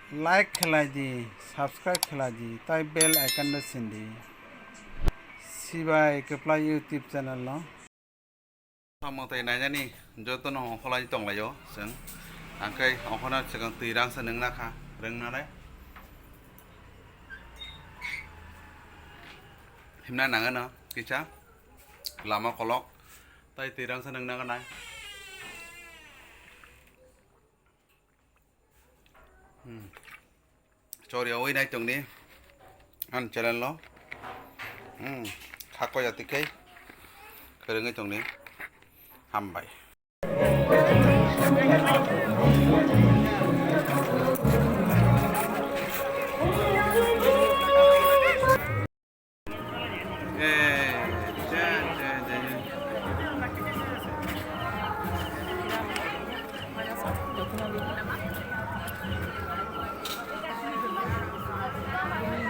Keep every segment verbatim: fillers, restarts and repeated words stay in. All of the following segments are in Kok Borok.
Like khlai di, subscribe khlai di, tai bell icon no sin di. Sibai kwplai YouTube channel no. Samung tai nainani jotono ongkholai tonglaio chwng. Angkhai ongkhorna swkang twi rangsa nungna kha, rwngnanai. Himna nangano kisa lama kolok tai twi rangsa nungna nai. Hmm. Choriyawi nai tongni ani channel no. Hmm. Khako ya tikai. Kwrwngwi tongni. Hambai.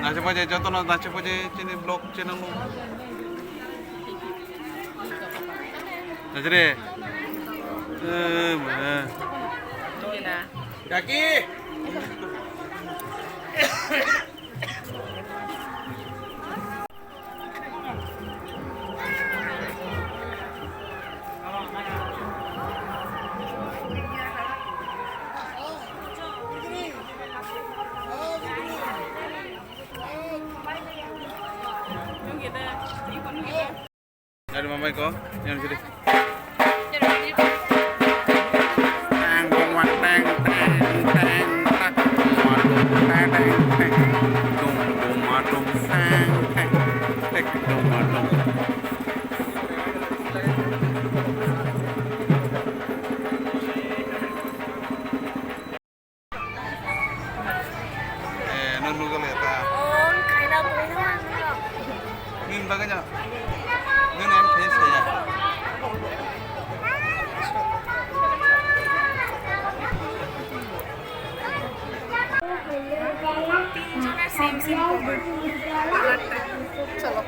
Nacha paje jotono nacha paje chini vlog channel no. Najre. Eh, eh. Kaki. Dari mamai ko, yang sini. Tang, tang, tang, tang, tang, tak, madung, tang, tang, tang, dung, dung, madung, tang, tang, tak, dung, madung. Eh, no nugale ta. Oh, kaina bui no. Nin baganya. Nin em khe saya. Tinjona same same cover. Chalo.